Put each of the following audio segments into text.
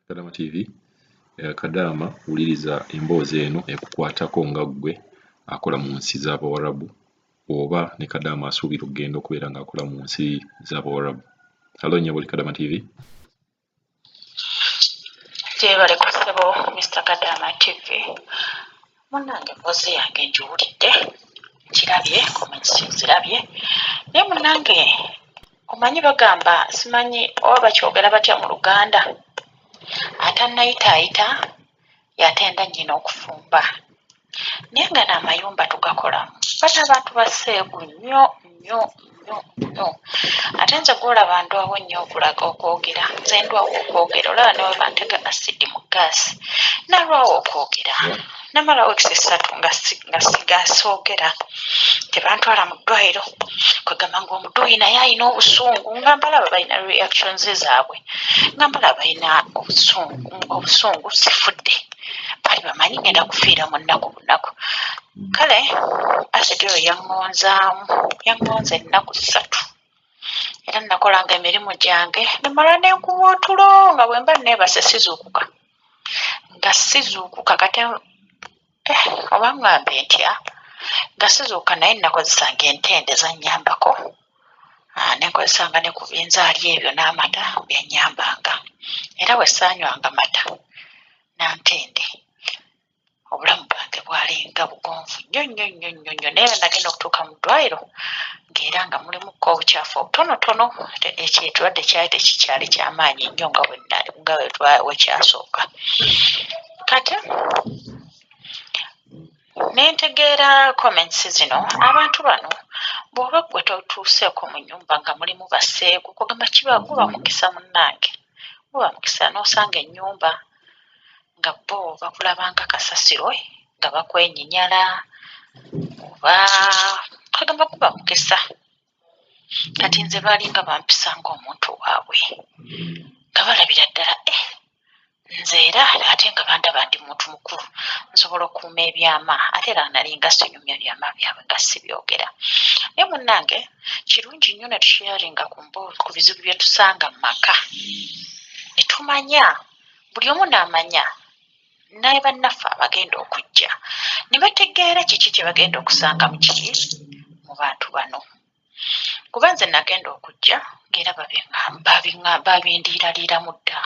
Kadama TV. Kadaama, wuliriza emboozi eno ekukwatako nga ggwe akola mu nsi z'Abawarabu oba ne Kadaama asuubira okugenda okubeera ng'akola mu nsi z'Abawarabu. Hello nnyabo, oli Kadama TV. Gyebaleko ssebo Mr Kadaama TV. Munnange, emboozi yange ngiwulidde, nkirabye, comments nzirabye, naye munnange, omanyi bagamba, simanyi oba bakyogera batya mu Luganda, atannayitaayita yatenda nnyina okufumba. Naye nga n'amayumba tugakolamu, bano abantu baseegu nnyo nnyo nnyo nnyo. Ate nze gw'olaba ndwawo nnyo okulaga okwogera, nze ndwawo okwogera. Olaba ne bwe bantega asidi mu gaasi, nalwawo okwogera, namala weeks 3 nga sigasoogera, tebantwala mu ddwaliro. Kwegamba ng'omuduuyi naye alina obusungu, nga mbalaba balina reactions zaabwe, nga mbalaba balina obusungu, obusungu. Sifudde, baali bamanyi ngenda kufiira mu nnaku bunaku. Kale asidi oyo yaŋŋonzaamu, yaŋŋonza ennaku 3, era nakolanga emirimu gyange nemala nenkuba otulo, nga bwe mba neebase sizuukuka, nga sizuukuka. Kati oba ŋŋambe ntya, nga sizuukuka, naye nakozesanga entende, zannyambako, nenkozesanga ne ku binzaali ebyo n'amata byannyambanga. Era bwe saanywanga mata nantende, obulamu bwange bwalinga bugonvu nnyo nnyo nnyo nnyo nnyo. Naye nagenda okutuuka mu ddwaliro ng'era nga mulimukko obukyafu obutonotono, ekyo ekirwadde kyali tekikyali kyamaanyi nnyo nga bwe kyasooka. Kati nentegeera comments zino, abantu bano, bw'oba ggwe totuuseeko mu nnyumba nga mulimu baseegu, kugamba kiba guba mukisa munnange, guba mukisa n'osanga ennyumba nga bo bakulaba nga kasasiro, nga bakwenyinyala, oba kagamba guba mukisa. Kati nze baalinga bampisa ng'omuntu waabwe, nga balabira ddala nze era ate nga bandaba ndi muntu mukulu, nsobola okukuuma ebyama, ate era nalinga sinyumya byama byabwe, nga sibyogera. Naye munnange, kirungi nnyo ne tusharinga ku bizibu bye tusanga mu maka, ne tumanya, buli omu n'amanya, naye bannaffe abagenda okujja ne bategeera kiki kye bagenda okusanga mu kiri mu bantu bano. Kuba nze nagenda okujja ng'era babindiiraliiramu dda,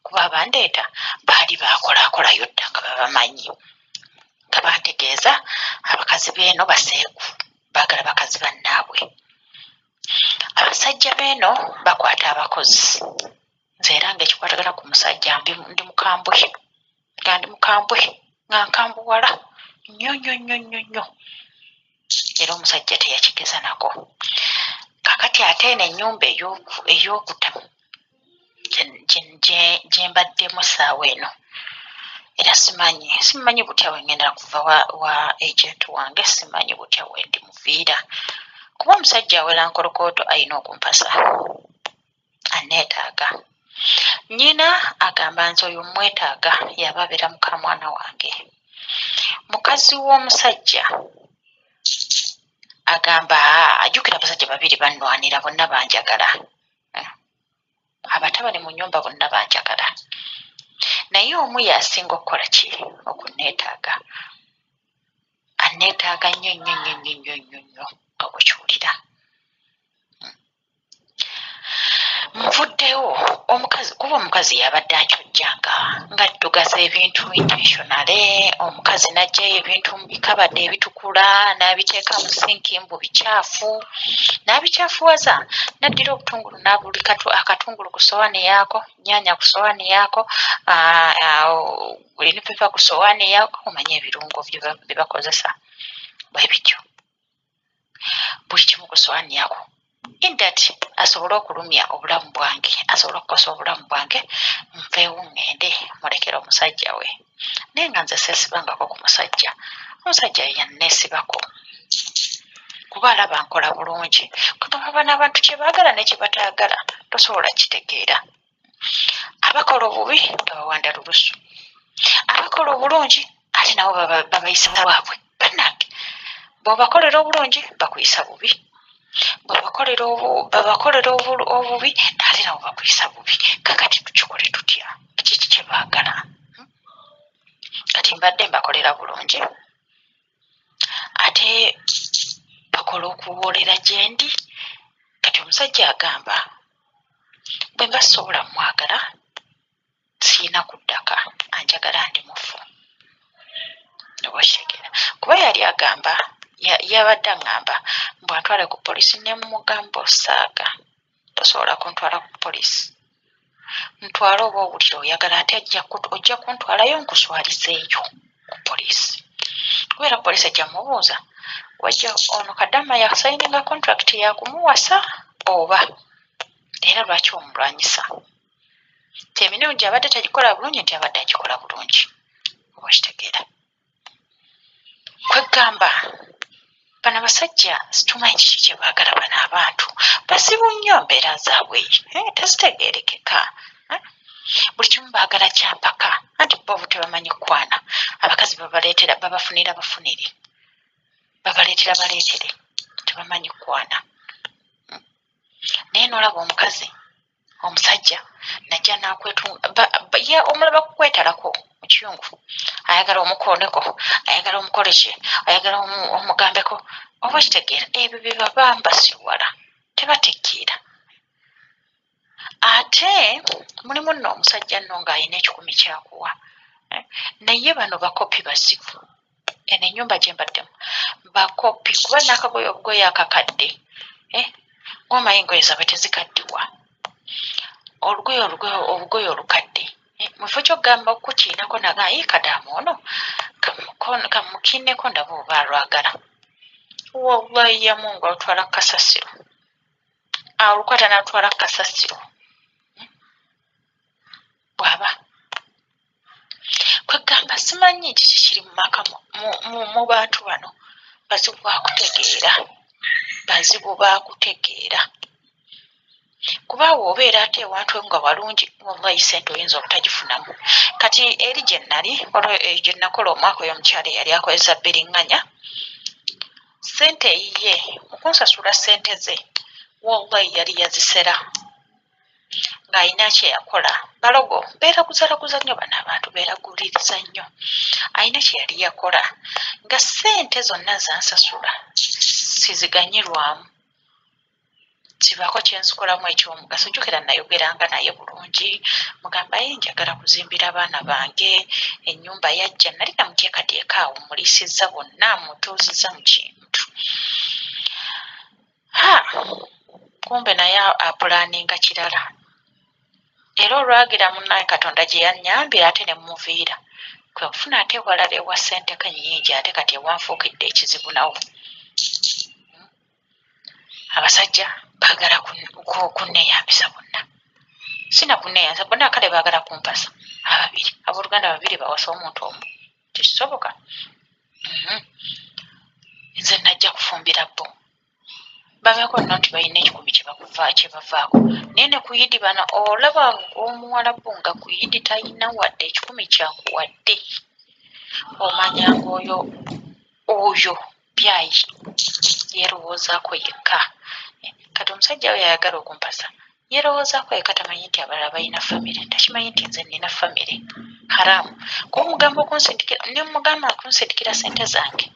kuba abandeeta baali baakolaakolayo dda, nga babamanyi, nga bantegeeza abakazi b'eno baseegu, baagala bakazi bannaabwe, abasajja b'eno bakwata abakozi. Nze era ng'ekikwatagana ku musajja ndi mukambwe, nga ndi mukambwe, nga nkambuwala nnyo nnyo nnyo nnyo nnyo, era omusajja teyakigeza nako. Kakati ate eno ennyumba ey'okutamu gye mbaddemu essaawa eno, era simanyi butya bwe ngenda kuva wa agent wange, simanyi butya bwe ndimuviira, kuba omusajja awera nkolokooto, alina okumpasa, aneetaaga. Nnyina agamba nti oyo mmwetaaga, yaba abeera mukamwana wange. Mukazi w'omusajja agamba, ajjukira abasajja babiri bannwanira, bonna banjagala, abatabani mu nnyumba bonna banjagala, naye omu yasinga okukola ki, okunneetaaga, anneetaaga nnyo nnyo nnyo nnyo nnyo nnyo nnyo nga bwekiwulira. Nvuddewo omukazi, kuba omukazi yabadde akyojja nga ng'addugaza ebintu intentionally. Omukazi n'aggyayo ebintu mu bikabadde ebitukula n'abiteeka mu sinki, mbu bikyafu, n'abikyafuwaza, n'addira obutungulu n'abuli akatungulu ku ssowaani yaako, nnyaanya ku ssowaani yaako, green pepper ku ssowaani yaako. Omanyi ebirungo bye bakozesa bwe bityo, buli kimu ku ssowaani yaako, in that asobole okulumya obulamu bwange, asobole okukosa obulamu bwange, nveewo ŋŋende mulekere omusajja we. Naye nga nze seesibangako ku musajja, omusajja yanneesibako kuba alaba nkola bulungi. Kugamba bano abantu kye baagala ne kye bataagala tosobola kitegeera. Abakola obubi babawanda lulusu, abakola obulungi ate nabo babayisa bwabwe. Bannange, bw'obakolera obulungi bakuyisa bubi, bw'obakolera obubi ate nabo bakuyisa bubi. Kakati tukikole tutya? Kiki kye Mbadde mbakolera bulungi ate bakola okuwoolera gyendi. Kati omusajja agamba bwe mba sobola mwagala siyina kuddaka, anjagala ndi mufu. Oba okitegeera, kuba yali agamba yabadde aŋŋamba mbu antwale ku poliisi, ne mmugamba osaaga tosobola kuntwala ku poliisi, ntwale oba owulira oyagala ate ojja kuntwalayo nkuswalizeeyo ku poliisi, kubeera poliisi ejja mubuuza wajja ono Kadama yasayininga contract yakumuwasa oba era lwaki omulwanyisa, nti emirimu gy'abadde tagikola bulungi, nti abadde agikola bulungi. Oba okitegeera, kwegamba bano abasajja situmanyi kiki kye baagala. Bano abantu bazibu nnyo, mbeera zaabwe tezitegeerekeka. Buli kimu baagala kyampaka, anti bo tebamanyi kwana. Abakazi babaleetera, babafunira bafunire, babaleetera baleetere, tebamanyi kwana. Naye n'olaba omukazi omusajja najja nakwetunga, ye omulaba kukwetalako mu kiyungu, ayagala omukoneko, ayagala omukole ki, ayagala omugambeko. Oba okitegeera, ebyo bye babamba siwala tebategeera. Ate mulimu nno omusajja nno ng'alina ekikumi kyakuwa, naye bano bakopi bazibu. Eno ennyumba gye mbaddemu bakopi, kuba n'akagoye obugoye akakadde, ng'omanyi engoye zaabwe tezikaddiwa, olugoye olugoye obugoye olukadde, mu kifo ky'okugamba okukiinako naga ye Kadaama ono kamukiineko ndaba oba alwagala, wallahi yamungu alutwala kasasiro, alukwata n'alutwala kasasiro. Bw'aba kwegamba simanyi kiki kiri mu maka mu bantu bano, bazibu bakutegeera, bazibu bakutegeera. Kuba obeera ate ewantu nga walungi, wallahi sente oyinza obutagifunamu. Kati eri gye nnali gye nakola omwaka, oyo omukyala eyali akozesa biriŋŋanya sente eyiye mu kunsasula sente ze, wallahi yali yazisera ng'alina kye yakola. Balogo beeraguzalaguza nnyo bano abantu, beeraguliriza nnyo. Alina kye yali yakola nga sente zonna zansasula siziganyirwamu, kibaako kye nzikolamu eky'omugaso. Jjukira nayogeranga naye bulungi, mugamba ye njagala kuzimbira abaana bange ennyumba. Yajja nali namuteekateeka awo, muliisizza bonna, mutuuzizza mu kintu. Ha, kumbe naye apulaninga kirala. Era olwagira munnaye Katonda gye yannyambira ate ne mmuviira, kwe kufuna ate ewalala ewa ssenteko ennyingi, ate kati ewanfuukidde ekizibu nawo. Abasajja baagala kunneeyambisa bonna, sina kunneeyambisa bonna, kale baagala kumpasa ababiri, abooluganda babiri bawasa omuntu omu, tekisoboka. Nze najja kufumbira bo babeeko nno nti balina ekikumi kye bavaako, naye ne ku Yidi bano olaba omuwalabu nga ku Yidi talina wadde ekikumi kyakuwadde, omanya ng'oyo oyo byayi yeerowoozaako yekka. Kati omusajja oyo ayagala okumpasa yeerowoozaako yekka, tamanyi nti abalala balina famire, takimanyi nti nze nnina famire. Haramu kuba omugamba okunsindikira, ne mugamba okunsindikira sente zange,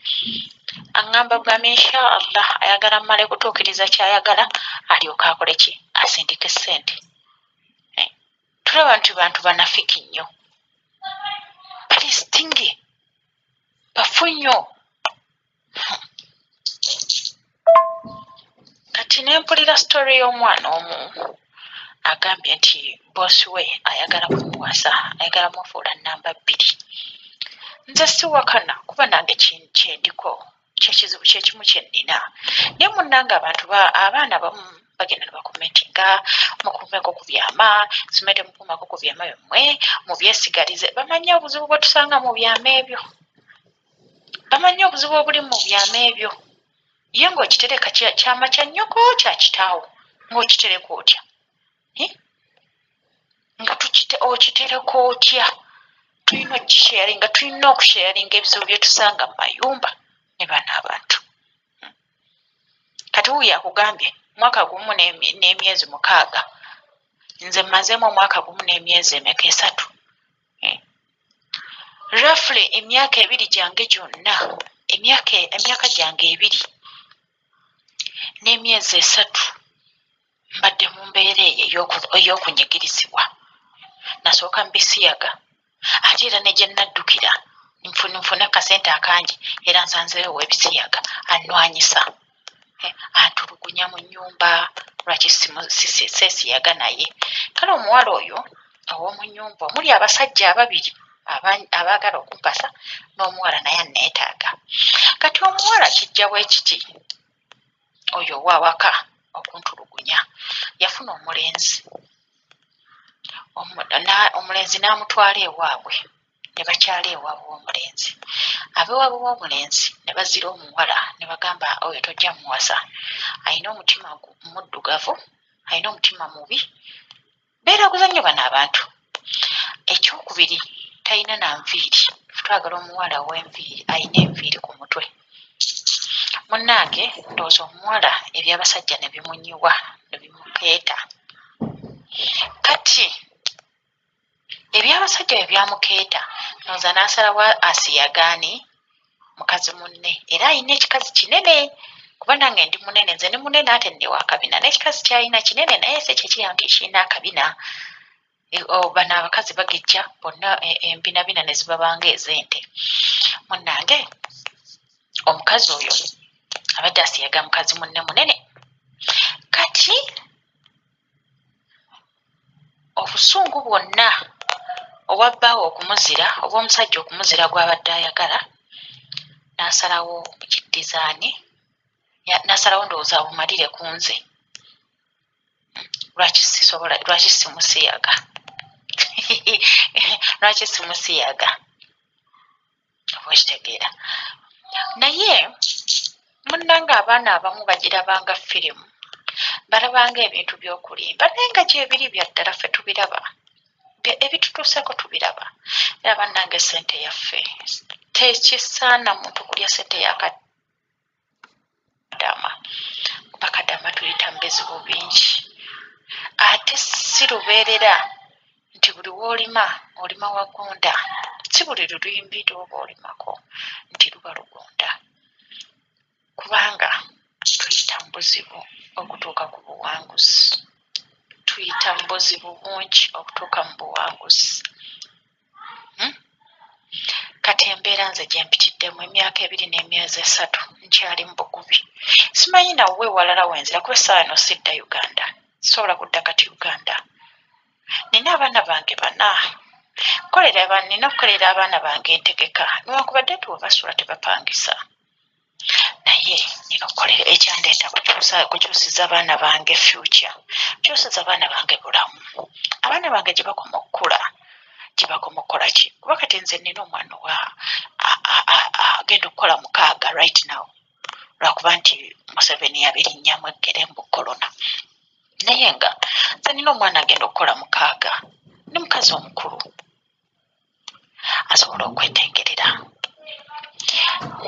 aŋŋamba bwami insha Allah ayagala mmale kutuukiriza ky'ayagala alyoke akole ki, asindike ssente. Tulaba nti bantu banafiki nnyo, bali stingy, bafu nnyo. Kati ne mpulira story y'omwana omu agambye nti boosi we ayagala kumuwasa, ayagala mufuula namba bbiri. Nze siwakana kuba nange kyendiko kyekizibu kyekimu kye nnina, naye munnange abantu abaana abamu bagenda ne bakomentinga mukuumeko ku byama, simanyi temukuumako ku byama byammwe, mubyesigalize. Bamanyi obuzibu bwe tusanga mu byama ebyo, bamanyi obuzibu obuli mu byama ebyo. Ye ng'okitereka kyama kya nnyoko kya kitaawo, ng'okitereka otya? Nga okitereka otya? Tulina okukisharinga, tulina okusharinga ebizibu bye tusanga mu mayumba ne bano abantu. Kati wuuyo akugambye mwaka gumu n'emyezi 6, nze mmazeemu omwaka gumu n'emyezi emeka, 3. Roughly emyaka ebiri gyange gyonna, emyaka gyange 2 n'emyezi 3 mbadde mu mbeera eyo ey'okunyigirizibwa. Nasooka mbisiyaga, ate era ne gye naddukira nfune akasente akangi, era nsanzeewo ow'ebisiyaga annwanyisa, antulugunya mu nnyumba. Lwaki seesiyaga naye? Kale omuwala oyo ow'omu nnyumba omuli abasajja ababiri abaagala okumpasa n'omuwala naye anneetaaga. Kati omuwala kijja bwe kiti, oyo ow'awaka okuntulugunya yafuna omulenzi, omulenzi n'amutwala ewaabwe, ne bakyala ewaabwe w'omulenzi. Abeewaabwe w'omulenzi ne bazira omuwala ne bagamba, oyo tojja muwasa, alina omutima muddugavu, alina omutima mubi, beeraguza nnyo bano abantu. Ekyokubiri, talina na nviiri, twagala omuwala ow'enviiri, alina enviiri ku mutwe. Munnange ndowooza omuwala eby'abasajja ne bimunyiwa ne bimukeeta. Kati eby'abasajja bwe byamukeeta, ndowooza n'asalawo asiyagaane mukazi munne, era alina ekikazi kinene, kuba nange ndi munene, nze ndi munene ate ndi wa kabina, n'ekikazi ky'alina kinene, naye si kye kiri nti kirina akabina. Bano abakazi bagejja bonna embinabina ne zibabanga ez'ente. Munnange omukazi oyo abadde asiyaga mukazi munne munene. Kati obusungu bwonna obwa bbaawe okumuzira, obw'omusajja okumuzira gw'abadde ayagala, n'asalawo kiddizaani, n'asalawo ndowooza abumalire ku nze. Lwaki sisobola, lwaki simusiyaga, lwaki simusiyaga? Oba okitegeera? Naye munnange abaana abamu bagirabanga firimu, balabanga ebintu by'okulimba, naye nga gyebiri bya ddala, ffe tubiraba, ebitutuuseeko tubiraba. Era bannange ssente yaffe, tekisaana muntu kulya ssente ya kadama, kuba kadama tuyita mu bizibu bingi. Ate si lubeerera nti buli w'olima olima wagonda, si buli lulimbi lw'oba olimako nti luba lugonda, kubanga tuyita mu buzibu okutuuka ku buwanguzi, tuyita mu buzibu bungi okutuuka mu buwanguzi. Kati embeera nze gye mpitiddemu emyaka 2 n'emyezi 3 nkyali mu bugubi. Simanyi nawe walala wenzira, kuba essaawa eno sidda Uganda, sisobola kudda kati Uganda. Nina abaana bange bana, nina okukolera abaana bange entegeka, newankubadde nti we basula tebapangisa, naye nina okukolera ekyandeeta kukyusiza abaana bange future, kukyusiza abaana bange bulamu. Abaana bange gye bakoma okukula, gye bakoma okukola ki? Kuba kati nze nina omwana wa agenda okukola 6 right now, lwakuba nti Museveni yabirinnyamu eggere mbu korona, naye nga nze nina omwana agenda okukola 6, ndi mukazi omukulu asobola okwetengerera.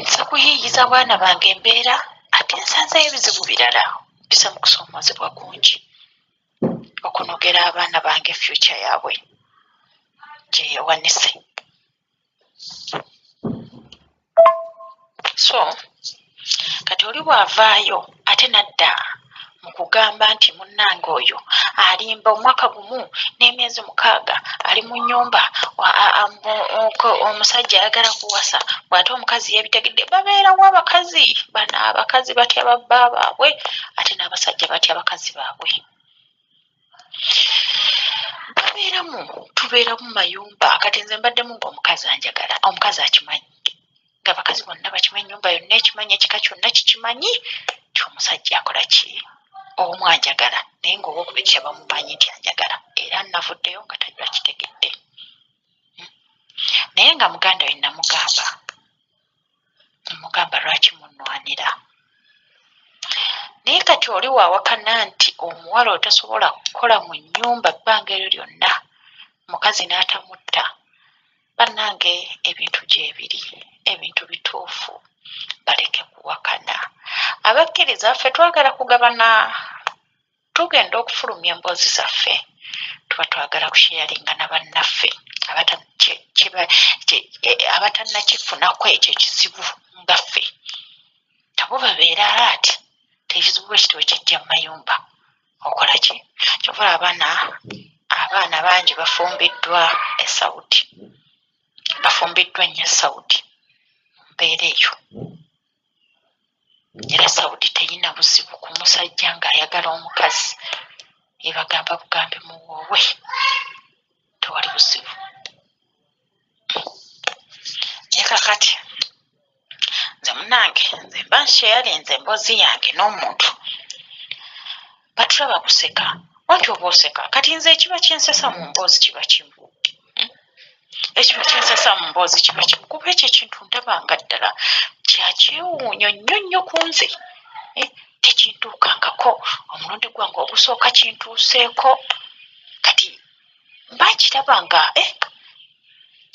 Nza kuyiiyiza baana bange embeera, ate nsanzeeyo ebizibu birala mpise mu kusoomoozebwa kungi okunogera abaana bange future yaabwe gye yeewanise. So kati oli bw'avaayo ate n'adda mu kugamba nti munnange oyo alimba, omwaka 1 n'emyezi 6 ali mu nnyumba, omusajja ayagala kuwasa, bw'ate omukazi yeebitegedde. Babeerawo abakazi bano, abakazi batya babba baabwe, ate n'abasajja batya bakazi baabwe. Babeeramu, tubeera mu mayumba. Kati nze mbaddemu ng'omukazi anjagala, omukazi akimanyi, ng'abakazi bonna bakimanyi, ennyumba yonna ekimanyi, ekika kyonna kikimanyi nti omusajja akola ki, omu anjagala, naye ng'owokubiri tebamumanyi nti anjagala, era navuddeyo nga takitegedde. Naye nga muganda we namugamba, mugamba lwaki munnwanira? Naye kati oli waawakana nti omuwala oyo tasobola kukola mu nnyumba bbanga eryo lyonna, mukazi n'atamutta. Bannange ebintu gyebiri, ebintu bituufu, baleke kuwakana. Abakkiriza ffe twagala kugabana, tugenda okufulumya emboozi zaffe, tuba twagala kusheyaringa na bannaffe Abatannakifunako ekyo ekizibu nga ffe, abo babeera ati tekizibu bwe kityo kijja mu mayumba. Okola ki? Kyova abaana bangi bafumbiddwa e Saudi, bafumbiddwa nnyo e Saudi mu mbeera eyo. Era Saudi teyina buzibu ku musajja ng'ayagala omukazi, ebagamba bugambi muwoowe, tewali buzibu. Naye kakati nze munange, nze mba nsharinze emboozi yange n'omuntu, batulaba kuseka anti oba oseka. Kati nze ekiba kinsesa mu mboozi kiba kimu, ekiba kinsesa mu mboozi kiba kimu, kuba ekyo ekintu ndaba nga ddala kyakyewuunyo nnyo nnyo ku nze. Tekintuukangako, omulundi gwange ogusooka kintuuseeko. Kati mba nkiraba nga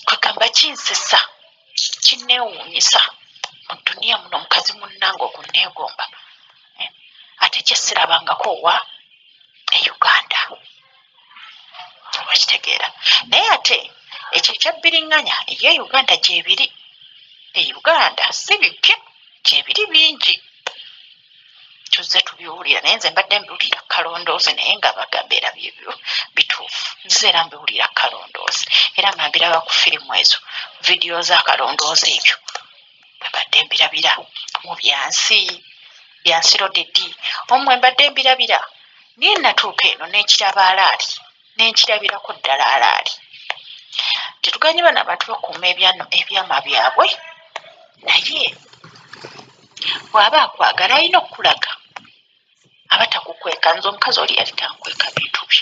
kwegamba kinsesa, kinneewuunyisa mu dduniya muno omukazi munnange okunneegomba, ate kyesirabangako wa e Uganda, oba kitegeera. Naye ate ekyo ekyabbiriŋŋanya eye Uganda gyebiri e Uganda si bipya, gyebiri bingi, tuzze tubiwulira. Naye nze mbadde mbiwulira kalondoozi, naye nga bagamba era byebyo bituufu. Nze era mbiwulira kalondoozi, era nga mbiraba ku firimu ezo, vidiyo z'akalondoozi, ebyo mbadde mbirabira mu byansi byansi rodedi omwe mbadde mbirabira. Naye natuuka eno n'ekiraba alaali, n'enkirabirako ddala alaali. Tetuganye bano abantu bakuuma ebyama byabwe, naye bw'aba akwagala alina okukulaga, aba takukweka. Nze omukazi oli yali tankweka bintu bye,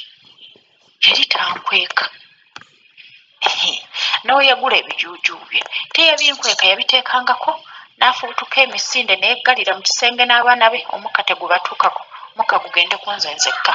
yali tankweka. N'oyagula ebijuujuu bye teyabinkweka, yabiteekangako n'afubutuka emisinde neyeggalira mu kisenge n'abaana be, omukka tegubatuukako, omukka gugende ku nze nzekka.